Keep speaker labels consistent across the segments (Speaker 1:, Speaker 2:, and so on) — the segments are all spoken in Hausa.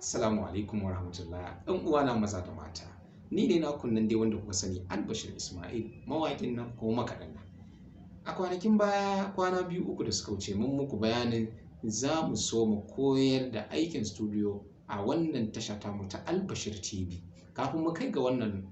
Speaker 1: Assalamu alaikum wa rahmatullah ɗan uwana maza da mata. Ni ne naku nan dai wanda kuka sani, Albashir Ismail, mawaƙin nan ko makaɗan nan. A kwanakin baya, kwana biyu uku da suka wuce, mun muku bayanin za mu so mu koyar da aikin studio a wannan tasha tamu ta Albashir TV. Kafin mu kai ga wannan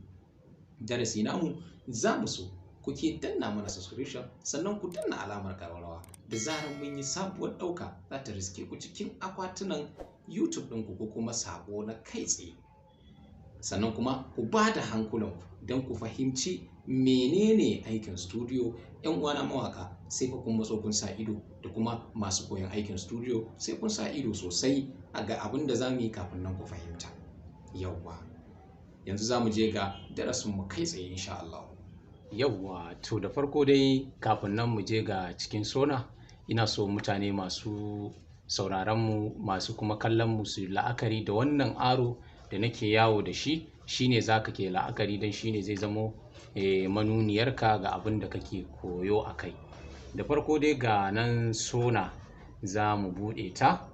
Speaker 1: darasi namu, za mu so kuke danna mana subscription, sannan ku danna alamar ƙararrawa. Da zarar mun yi sabuwar ɗauka, za ta riske ku cikin akwatunan YouTube ɗinku ko kuma sako na kai tsaye. Sannan kuma ku ba da hankulanku don ku fahimci menene aikin studio. 'Yan uwana mawaka, sai fa kun matso kun sa ido, da kuma masu koyon aikin studio, sai kun sa ido sosai a ga abin da za mu yi kafin nan ku fahimta. Yawwa, yanzu za mu je ga darasin mu kai tsaye insha Allah. Yawwa, to da farko dai, kafin nan mu je ga cikin Sonar, ina so mutane masu sauraron mu, masu kuma kallon mu, su la'akari da wannan arrow da nake yawo da shi. Shine zaka ke la'akari don shine zai zamo manuniyarka ga abin da kake koyo a kai. Da farko dai, ga nan Sonar, za mu buɗe ta.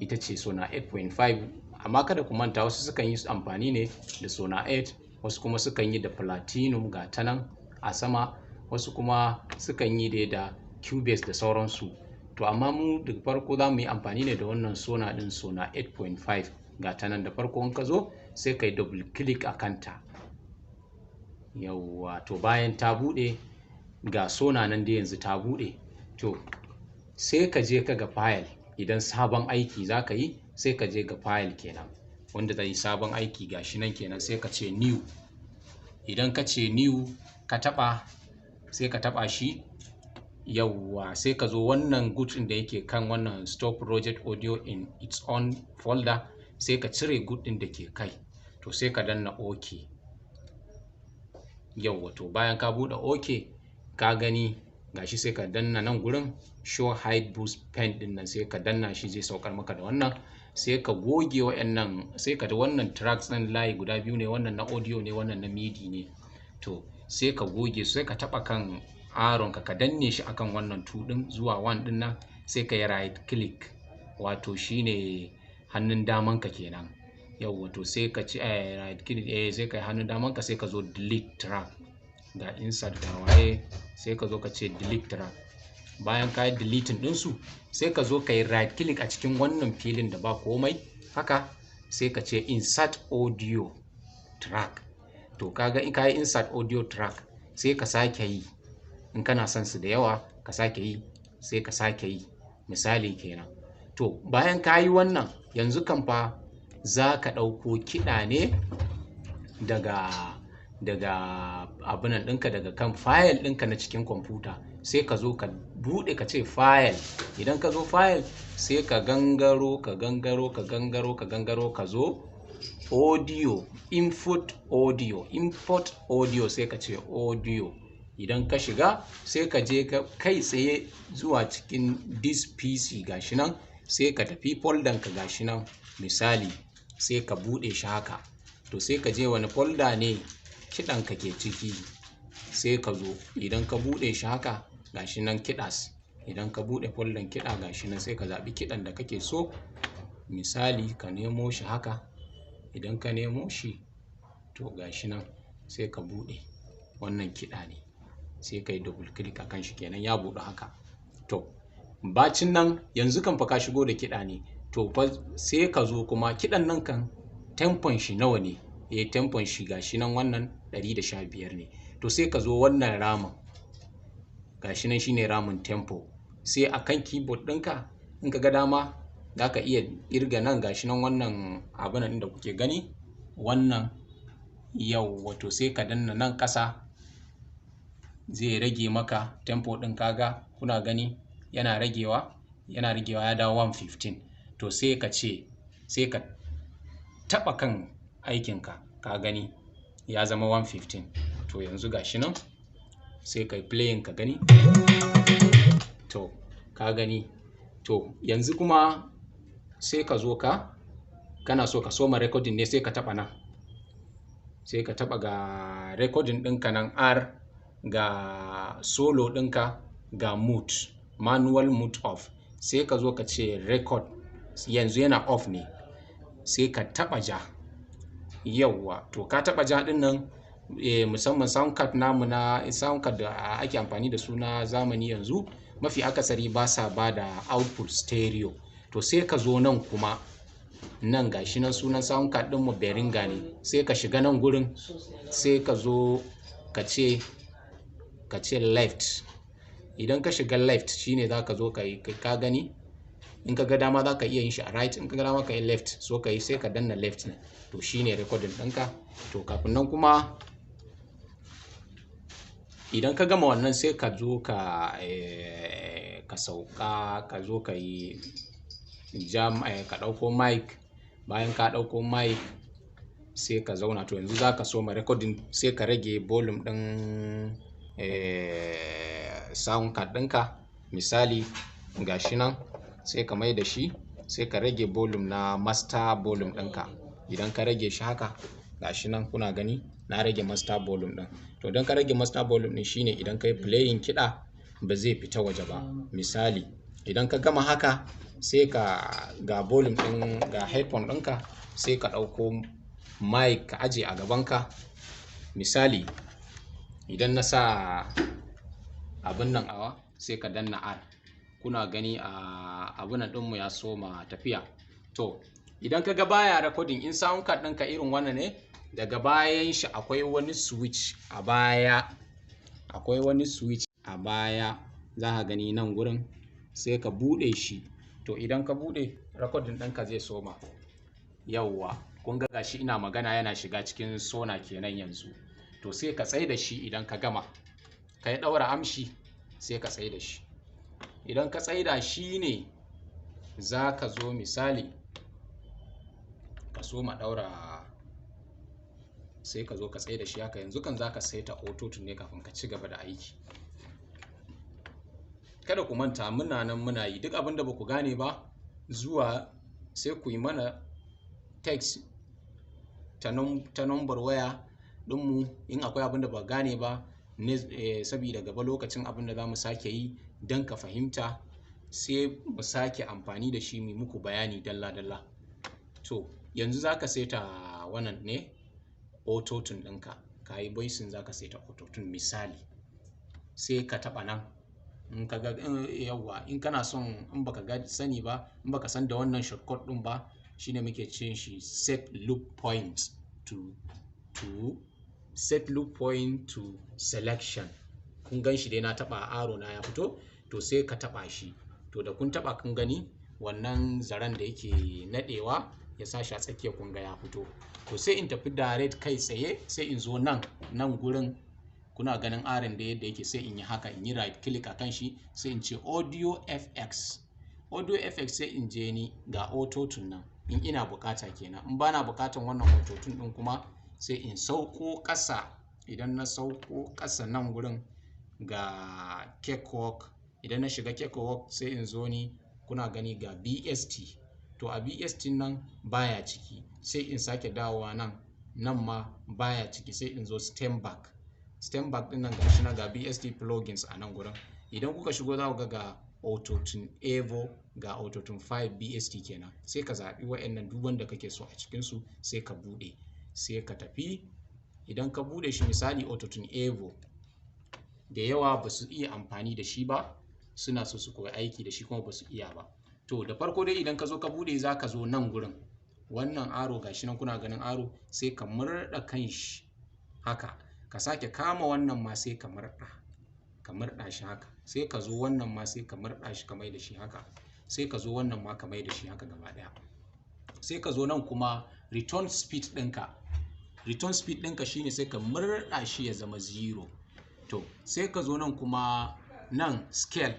Speaker 1: Ita ce Sonar 8.5, amma kada ku manta, wasu sukan yi amfani ne da Sonar 8, wasu kuma sukan yi da Platinum, ga ta nan a sama, wasu kuma sukan yi dai da Cubase da sauransu. To amma mu daga farko za mu yi amfani ne da wannan Sonar ɗin, Sonar 8.5, ga ta nan. Da farko in ka zo, sai ka yi double click a kanta. Yawwa, to bayan ta buɗe, ga Sonar nan dai yanzu ta buɗe. To sai ka je ka ga file. Idan sabon aiki za ka yi, sai ka je ga file kenan, wanda zai yi sabon aiki, ga shi nan kenan, sai ka ce new. Idan ka ce new, ka taɓa, sai ka taɓa shi. Yawwa, sai ka zo wannan good ɗin da yake kan wannan "Store project audio in its own folder", sai ka cire good ɗin da ke kai. To sai ka danna OK. Yawwa, to bayan ka buɗe OK, ka gani gashi, sai ka danna nan gurin "Show hide bus pane" ɗin nan, sai ka danna shi, zai saukar maka da wannan. Sai ka goge wa'annan, sai ka da wannan tracks ɗin, layi guda biyu ne, wannan na audio ne, wannan na MIDI ne. To sai ka goge, sai ka taɓa kan arrow ka, ka danne shi akan wannan 2 ɗin zuwa 1 ɗin nan, sai ka yi right click, wato shine hannun daman ka kenan. Yawwa, to sai ka ci right click, sai ka yi hannun daman ka, sai ka zo delete track. Ga insert, ga waye, sai ka zo ka ce delete track. Bayan ka yi deleting ɗinsu, sai ka zo ka yi right click a cikin wannan filin da ba komai haka, sai ka ce insert audio track. To kaga in ka yi insert audio track, sai ka sake yi. In kana son su da yawa, ka sake yi, sai ka sake yi, misali kenan. To bayan ka yi wannan, yanzu kan fa za ka ɗauko kiɗa ne daga abunan ɗinka, daga kan file ɗinka na cikin kwamfuta. Sai ka zo ka buɗe, ka ce file. Idan ka zo file, sai ka gangaro, ka gangaro, ka gangaro, ka gangaro, ka zo audio, input audio, import audio, sai ka ce audio. Idan ka shiga, sai ka je ka kai tsaye zuwa cikin This PC, gashi nan, sai ka tafi folder ka, gashi nan misali, sai ka buɗe shi haka. To sai ka je wani folder ne kiɗan ka ke ciki, sai ka zo. Idan ka buɗe shi haka, gashi nan kiɗas. Idan ka buɗe folder kiɗa, gashi nan, sai ka zaɓi kiɗan da kake so. Misali, ka nemo shi haka. Idan ka nemo shi, to gashi nan, sai ka buɗe. Wannan kiɗa ne, sai ka yi double click akan shi kenan, ya buɗe haka. To bacin nan, yanzu kan fa ka shigo da kiɗa ne. To fa sai ka zo kuma kiɗan nan kan tempon shi nawa ne? Tempon shi gashi nan, wannan 115 ne. To sai ka zo wannan ramin, gashi nan, shine ramin tempo. Sai a kan keyboard ɗinka, in ka ga dama, za ka iya ƙirga nan, gashi nan, wannan abun nan da kuke gani wannan. Yau wato sai ka danna nan ƙasa, zai rage maka tempo ɗin. Kaga, kuna gani, yana ragewa, yana ragewa, ya dawo 115. To sai ka ce, sai ka taɓa kan aikinka, ka gani ya zama 115. To yanzu gashi nan, sai ka yi playing ka gani. To ka gani. To yanzu kuma sai ka zo ka kana so ka soma recording ne, sai ka taɓa nan, sai ka taɓa ga recording ɗinka nan, R, ga solo ɗinka, ga mute, manual mute off. Sai ka zo ka ce record. Yanzu yana off ne. Sai ka taɓa ja. Yawwa, to ka taɓa ja ɗin nan, musamman sound card namu, na sound card da ake amfani da su na zamani yanzu, mafi akasari ba sa ba da output stereo. To sai ka zo nan kuma, nan gashi nan sunan sound card ɗinmu Behringer ne. Sai ka shiga nan gurin, sai ka zo ka ce left. Idan ka shiga left, shine za ka zo ka yi, ka gani, in ka ga dama za ka iya yin shi a right, in ka ga dama ka yi left. So ka yi, sai ka danna left ne. To shine recording ɗinka. To kafin nan kuma, idan ka gama wannan, sai ka zo ka sauka, ka zo ka yi jam, ka ɗauko mic. Bayan ka ɗauko mic, sai ka zauna. To yanzu za ka soma recording. Sai ka rage volume ɗin sound card ɗinka. Misali, gashi nan, sai ka mai da shi, sai ka rage volume na master volume ɗinka. Idan ka rage shi haka, gashi nan kuna gani, na rage master volume ɗin. To idan ka rage master volume ɗin, shine idan ka yi playing kiɗa ba zai fita waje ba. Misali, idan ka gama haka, sai ka ga volume ɗin, ga headphone ɗinka, sai ka ɗauko mic ka aje a gabanka. Misali, idan na sa abin nan awa, sai ka danna R. Kuna gani, a abin nan ɗinmu ya soma tafiya. To idan ka ga baya recording, in sound card ɗinka irin wannan ne, daga bayan shi akwai wani switch a baya, akwai wani switch a baya, za ka gani nan gurin, sai ka buɗe shi. To idan ka buɗe, recording ɗinka zai soma. Yauwa, kun ga gashi ina magana yana shiga cikin Sonar kenan yanzu. To sai ka tsai da shi. Idan ka gama, ka yi ɗaura amshi, sai ka tsai da shi. Idan ka tsaida shi ne za ka zo, misali, ka soma ɗaura, sai ka zo ka tsaida shi haka. Yanzu kan za ka saita auto-tune ne kafin ka ci gaba da aiki. Kada ku manta, muna nan muna yi. Duk abin da ba ku gane ba zuwa, sai ku yi mana text ta number waya ɗinmu in akwai abin da ba gane ba ne, saboda gaba lokacin abin da za mu sake yi don ka fahimta, sai mu sake amfani da shi mu muku bayani dalla-dalla. To yanzu za ka saita wannan ne, auto-tune ɗinka. Ka yi voicing, za ka saita auto-tune. Misali, sai ka taɓa nan. In ka ga, yawwa, in kana son, in baka ga sani ba, in baka san da wannan shortcut ɗin ba, shine muke cin shi set loop point to set loop point to selection. Kun gan shi dai, na taɓa, arrow na ya fito. To sai ka taɓa shi. To da kun taɓa, kun gani wannan zaren da yake naɗewa ya sa shi a tsakiya, kun ga ya fito. To sai in tafi direct, kai tsaye, sai in zo nan, nan gurin kuna ganin arrow da yadda yake, sai in yi haka, in yi right click a kan shi, sai in ce audio FX. Audio FX, sai in je ni ga auto tune nan, in ina bukata kenan. In bana bukatan wannan auto tune din kuma, sai in sauko ƙasa. Idan na sauko ƙasa, nan gurin ga Cakewalk. Idan na shiga Cakewalk, sai in zo ni, kuna gani ga BST. To a BST nan baya ciki, sai in sake dawowa nan, nan ma baya ciki, sai in zo Steinberg. Steinberg din nan, gashi nan, ga BST plugins a nan gurin. Idan kuka shigo, za ku ga ga Autotune Evo, ga Autotune 5 BST kenan. Sai ka zaɓi wa'annan duk wanda kake so a cikinsu, sai ka buɗe, sai ka tafi. Idan ka buɗe shi, misali Autotune Evo, da yawa ba su iya amfani da shi ba, suna so su koyi aiki da shi kuma ba su iya ba. To da farko dai, idan ka zo ka buɗe, za ka zo nan gurin, wannan arrow, gashi nan kuna ganin arrow, sai ka murɗa kan shi haka. Ka sake kama wannan ma, sai ka murɗa, ka murɗa shi haka. Sai ka zo wannan ma, sai ka murɗa shi, ka mai da shi haka. Sai ka zo wannan ma, ka mai da shi haka gaba ɗaya. Sai ka zo nan kuma, return speed ɗinka. Return speed ɗinka shine sai ka murɗa shi ya zama zero. To sai ka zo nan kuma, nan scale,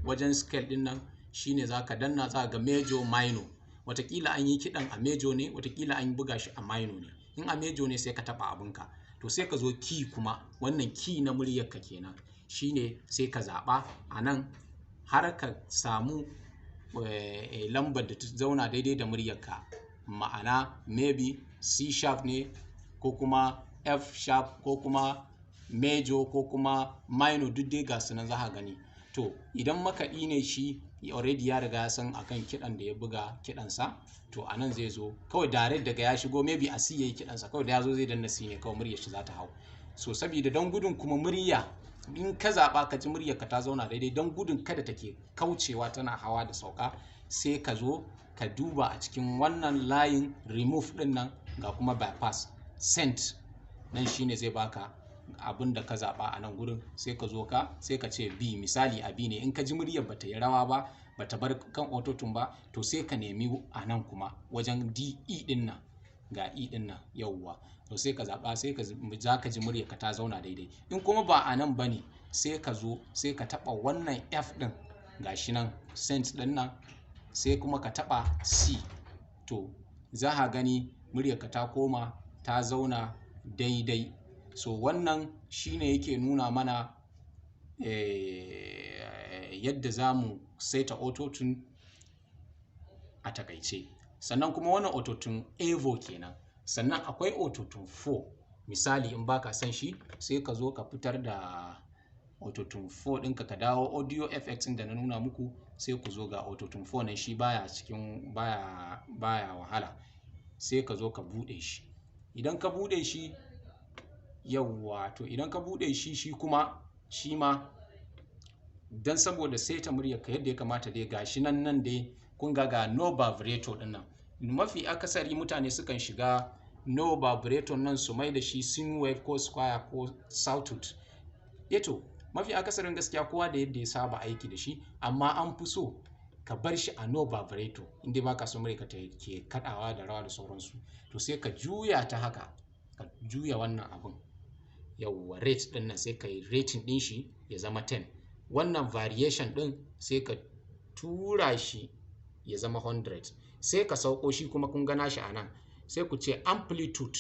Speaker 1: wajen scale ɗin nan shine za ka danna, za ga major, minor. Watakila an yi kiɗan a major ne, watakila an buga shi a minor ne. In a major ne, sai ka taɓa abinka. To sai ka zo key kuma, wannan key na muryarka kenan, shine sai ka zaɓa a nan har ka samu lambar da ta zauna daidai da muryarka. Ma'ana, maybe C sharp ne, ko kuma F sharp, ko kuma major, ko kuma minor, duk dai ga su nan za ka gani. To To idan makaɗi ne shi already ya riga ya san akan kiɗan da ya buga kiɗansa, to a nan zai zo kawai direct daga ya shigo, maybe a C yayi kiɗansa, kawai da ya zo zai danna C ne kawai, muryar shi za ta hau. So saboda don gudun kuma murya, in ka zaɓa ka ji muryar ka ta zauna daidai, don gudun kada take kaucewa tana hawa da sauka, sai ka zo ka duba a cikin wannan layin remove ɗin nan, ga kuma bypass send nan, shine zai baka abin da ka zaɓa a nan gurin. Sai ka zo ka sai ka ce B, misali a B ne. In ka ji muryar bata yi rawa ba, bata bar kan autotune ba, to sai ka nemi a nan kuma wajen D E din nan, ga E din nan, yauwa. To sai ka zaɓa, sai ka za ka ji muryar ka ta zauna daidai. In kuma ba a nan bane, sai ka zo sai ka taɓa wannan F din, gashi nan send din nan, sai kuma ka taɓa C. To za ka gani muryar ka ta koma ta zauna daidai. So wannan shine yake nuna mana yadda za mu saita autotune a takaice. Sannan kuma wannan Autotune Evo kenan. Sannan akwai Autotune 4. Misali, in baka son shi, sai ka zo ka fitar da Autotune 4 ɗinka, ka dawo Audio FX da na nuna muku, sai ku zo ga Autotune 4 nan. Shi baya cikin baya wahala. Sai ka zo ka buɗe shi. Idan ka buɗe shi, yawwa, to idan ka buɗe shi, shi kuma shi ma don saboda saita muryarka yadda ya kamata dai, gashi nan. Nan dai kun ga ga no vibrato din nan. Mafi akasari mutane sukan shiga no vibrato nan su mai da shi sine wave ko square ko sawtooth. Eto, mafi akasarin gaskiya kowa da yadda ya saba aiki da shi, amma an fi so ka bar shi a no vibrato inda baka so muryarka ta ke kadawa da rawa da sauransu. To sai ka juya ta haka, ka juya wannan abun, yawwa, rate din nan sai ka yi rating din shi ya zama 10. Wannan variation din sai ka tura shi ya zama 100. Sai ka sauko shi kuma, kun gana shi a nan, sai ku ce amplitude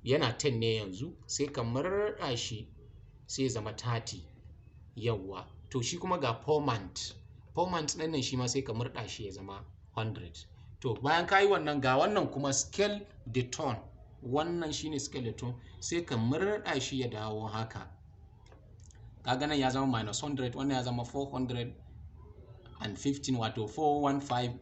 Speaker 1: yana 10 ne yanzu, sai ka murɗa shi sai zama 30, yawwa. To shi kuma ga formant. Formant ɗin nan shi ma sai ka murɗa shi ya zama 100. To bayan ka yi wannan, ga wannan kuma scale the tone. Wannan shine scale the tone. Sai ka murɗa shi ya dawo haka. Kaga nan ya zama minus 100, wannan ya zama 415, wato 415,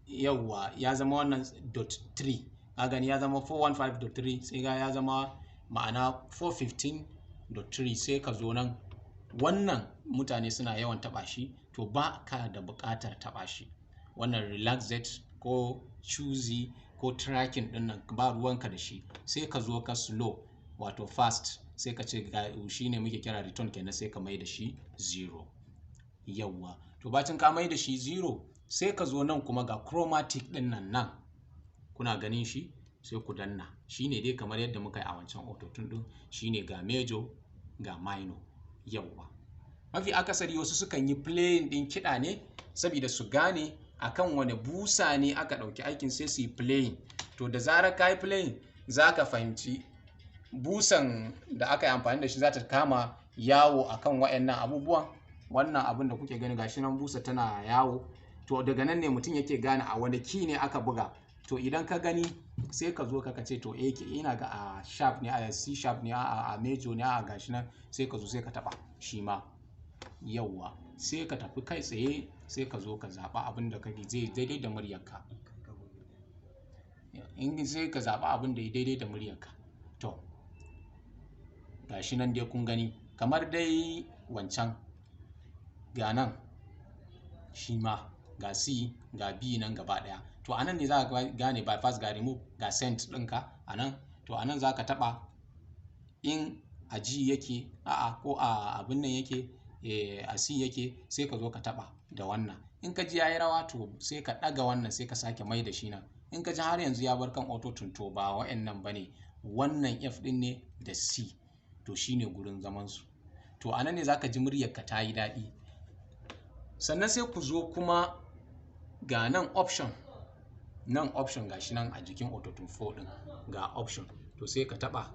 Speaker 1: yawwa, ya zama wannan dot 3. Ka gani ya zama 415.3, sai ga ya zama ma'ana 415.3. Sai ka zo nan, wannan mutane suna yawan taba shi, to ba ka da buƙatar taba shi. Wannan relaxed ko choosy ko tracking din nan, ba ruwanka da shi. Sai ka zo ka slow, wato fast, sai ka ce shi ne muke kira return kenan, sai ka mai da shi 0, yawwa. To bacin ka mai da shi 0, sai ka zo nan kuma ga chromatic din nan. Nan kuna ganin shi, sai ku danna. Shi ne dai kamar yadda muka yi a wancan autotune din, shine ga major, ga minor, yawwa. Mafi akasari wasu sukan yi playing din kiɗa ne saboda su gane akan wane busa ne aka ɗauki aikin, sai su yi playing. To da zarar ka yi playing, za ka fahimci busan da aka yi amfani da shi za ta kama yawo akan waɗannan abubuwan. Wannan abin da kuke gani, gashi nan busa tana yawo. To daga nan ne mutum yake gane a wani key ne aka buga. To idan ka gani, sai ka zo ka ce, to eh, ina ga a sharp ne, a C sharp ne, a major ne, a gashi nan. Sai ka zo sai ka taba shi ma, yauwa. Sai ka tafi kai tsaye, sai ka zo ka zaɓa abin da kake zai daidai da muryarka. In sai ka zaɓa abin da ya daidai da muryarka. To gashi nan dai kun gani kamar dai wancan. Ga nan shi ma ga C, ga B nan gaba ɗaya. To anan ne za ka gane bypass, ga remove, ga send ɗinka a nan. To anan za ka taɓa in a G yake, a'a, ko a abin nan yake, a C yake, sai ka zo ka taɓa da wannan. In ka ji yayi rawa, to sai ka ɗaga wannan, sai ka sake mai da shi nan. In ka ji har yanzu ya bar kan auto tune, to ba wa'annan bane, wannan F ɗin ne da C, to shine gurin zaman su. To anan ne zaka ji muryarka ta yi daɗi. Sannan sai ku zo kuma ga nan option nan, option gashi nan a jikin Autotune 4 din, ga option. To sai ka taba.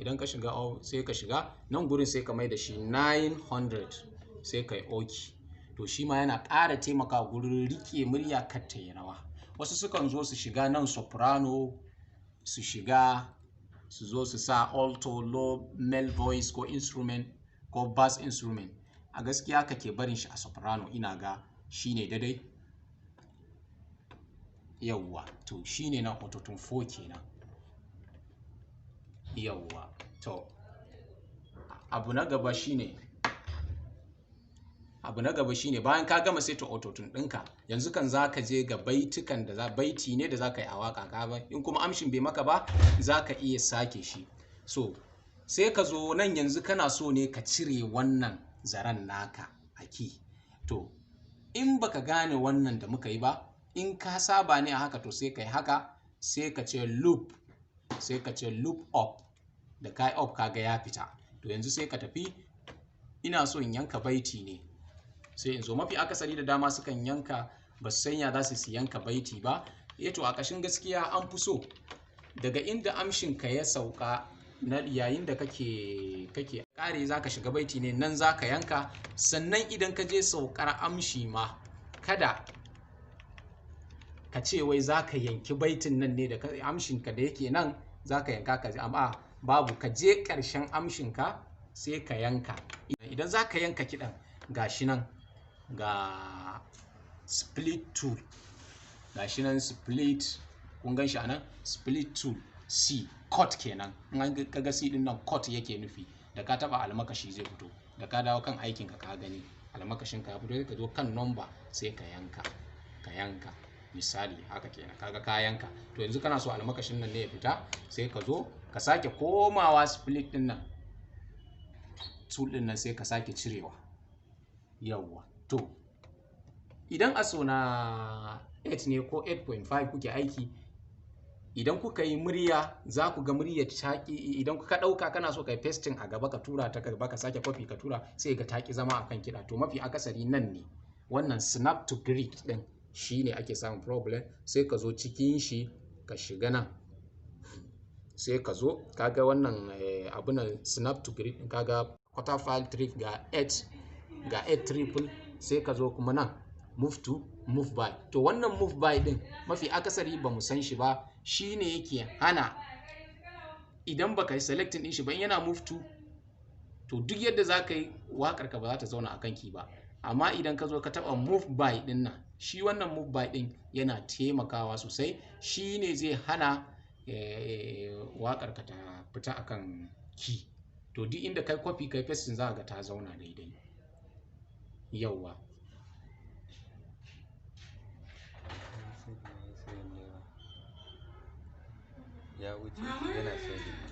Speaker 1: Idan ka shiga, sai ka shiga nan gurin, sai ka mai da shi 900, sai ka yi ok. To shi ma yana ƙara taimakawa gurin rike murya kar ta yi rawa. Wasu sukan zo su shiga nan soprano, su shiga su su zo su sa alto, low, male voice ko instrument ko bass instrument. A gaskiya kake barin shi a soprano, ina ga shine daidai. Yawwa, to shine nan Autotune 4 kenan. Yawwa, to abu na gaba shine bayan ka gama saita Autotune ɗinka, yanzu kan za ka je ga baitukan da za baiti ne da za ka yi a waka ka ba. In kuma amshin bai maka ba, za ka iya sake shi. So sai ka zo nan, yanzu kana so ne ka cire wannan zaren naka a key. To in baka gane wannan da muka yi ba, in ka saba ne a haka, to sai ka yi haka, sai ka ce loop, sai ka ce loop up. Da ka yi up, kaga ya fita. To yanzu sai ka tafi, ina so in yanka baiti ne, sai in zo. Mafi akasari da dama sukan yanka, ba su sanya za su yanka baiti ba. Eh, to a ƙashin gaskiya an fi so daga inda amshinka ya sauka na yayin da kake kare za ka shiga baiti ne, nan za ka yanka. Sannan idan ka je saukar amshi ma, kada ka ce wai za ka yanki baitin nan ne da amshinka da yake nan za ka yanka ka, amma babu, ka je ƙarshen amshinka sai ka yanka. Idan za ka yanka kiɗan, gashi nan ga split tool, gashi nan split, kun gan shi a nan, split tool C, cut kenan. In an kaga C din nan, cut yake nufi. Da ka taba, almakashi zai fito. Da ka dawo kan aikin ka, ka gani almakashin ka ya fito, sai ka zo kan number, sai ka yanka, ka yanka. Misali haka kenan, kaga ka yanka. To yanzu kana so almakashin nan ne ya fita, sai ka zo ka sake komawa split din nan, tool din nan, sai ka sake cirewa. Yawwa, to idan a Sonar 8 ne ko 8.5 kuke aiki, idan kuka yi murya, za ku ga muryar taki. Idan kuka ɗauka kana so ka yi pasting a gaba, ka tura ta gaba, ka sake copy ka tura, sai ga taki zama akan kiɗa. To mafi akasari nan ne wannan snap to grid ɗin shi ne ake samun problem. Sai ka zo cikin shi, ka shiga nan, sai ka zo kaga wannan abunan snap to grid ɗin, kaga quarter file trip, ga 8, ga 8 triple. Sai ka zo kuma nan move to, move by. To wannan move by din mafi akasari ba mu san shi ba. Shine yake hana, idan baka yi selecting din shi ba, in yana move to, to duk yadda za ka yi waƙar ka ba za ta zauna a kanki ba. Amma idan ka zo ka taɓa move by din nan, shi wannan move by din yana taimakawa sosai. Shi ne zai hana waƙar ka ta fita akan key. To duk inda kai copy kai pasting, za ga ta zauna daidai. Yauwa.
Speaker 2: Ya wuce, yana saving ne,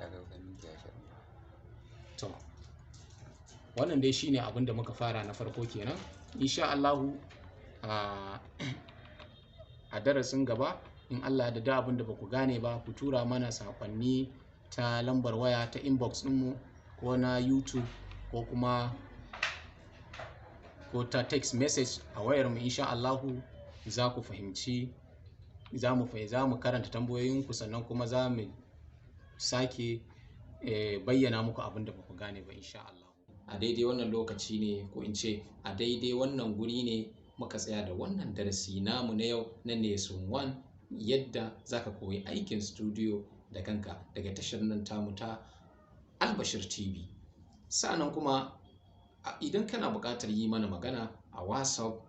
Speaker 2: ya ɗauka minti 20.
Speaker 1: To wannan dai shine abin da muka fara na farko kenan. Insha Allahu a darasin gaba, in Allah da da abin da ba ku gane ba, ku tura mana sakonni ta lambar waya, ta inbox ɗinmu ko na YouTube ko kuma ko ta text message a wayar mu. Insha Allahu za ku fahimci, za mu karanta tambayoyinku, sannan kuma za mu sake bayyana muku abin da ba ku gane ba, insha Allah. A daidai wannan lokaci ne, ko in ce a daidai wannan guri ne muka tsaya da wannan darasi namu na yau na Lesson 1, yadda za ka koyi aikin studio da kanka, daga tashar nan tamu ta Albashir TV. Sa'annan kuma idan kana buƙatar yi mana magana a WhatsApp,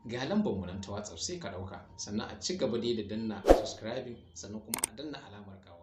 Speaker 1: ga lambar mu nan ta WhatsApp, sai ka ɗauka. Sannan a ci gaba dai da danna subscribing, sannan kuma a danna alamar ƙawa.